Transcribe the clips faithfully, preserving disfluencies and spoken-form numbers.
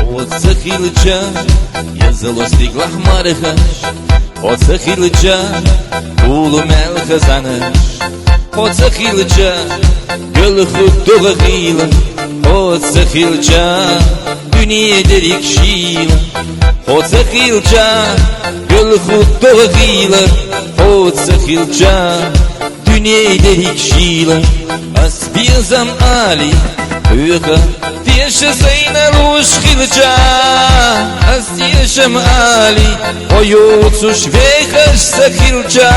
Хьо ца хилча, я залостиг лахмархаш, хьо ца хилча, улу мел хазанаш, хьо ца хилча, гел худдуга хила, хьо ца хилча, дуьне дерриг шийла, хьо ца хилча, гел худдуга хила, хьо ца хилча, дуьне дерриг шийла. Ас безам али хьоьха, теша сайна луш хилча, ас тешам али, хьо йоцуш вехаш ца хилча,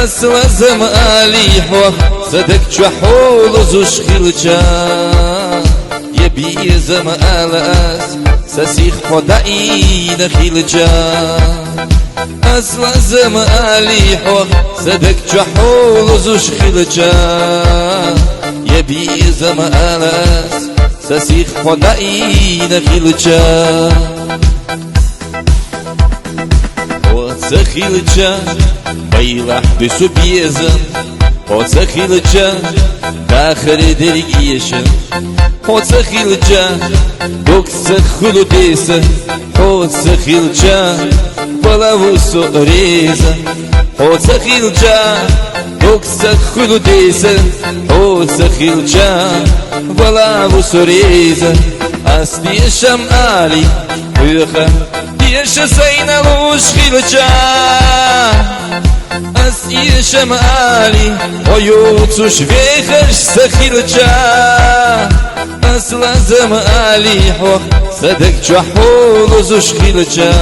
ас лазам али хьох, са даг чу хьо лозуш хилча, я безам ала ас, са сих хьо даийна хилча. Ас лазам али хьох, са даг чу хьо лозуш хилча, я безам ала ас, са сих хьо даийна хилча. Хьо ца хилча, байлахь буьсу безам, хьо ца хилча, дахар дерриг эшам, хьо ца хилча, дог ца хуьлу деса, хьо ца хилча, вала ву со реза, хьо ца хилча, дог ца хуьлу деса, хьо ца хилча, вала ву со реза. Ас тешам али хьоьха, теша сайна луш хилча, ас тешам али, хьо йоцуш вехаш ца хилча, ас лазам али хьох, са даг чу хьо лозуш хилча,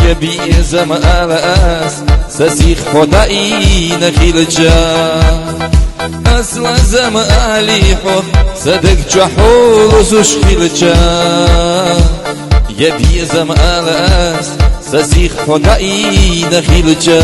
я безам ала ас, са сих хьо даийна хилча. Ас лазам али хьох, са даг чу хьо лозуш хилча, я безам ала ас, са сих хьо даийна хилча.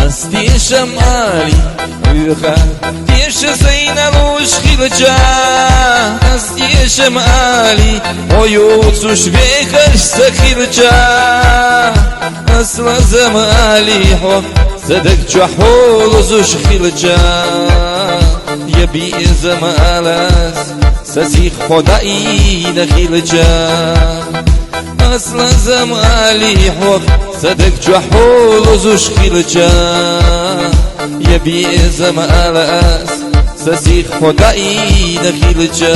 Ас тешам али хьоьха, теша сайна луш хилча, ас тешам али, хьо йоцуш вехаш ца хилча, ас лазам али хьох, са даг чу хьо лозуш хилча, я безам ала ас, са сих хьо даийна хилча. Ас лазам али хьох, са даг чу хьо лозуш хилча, я безам ала ас, са сих хьо даийна хилча.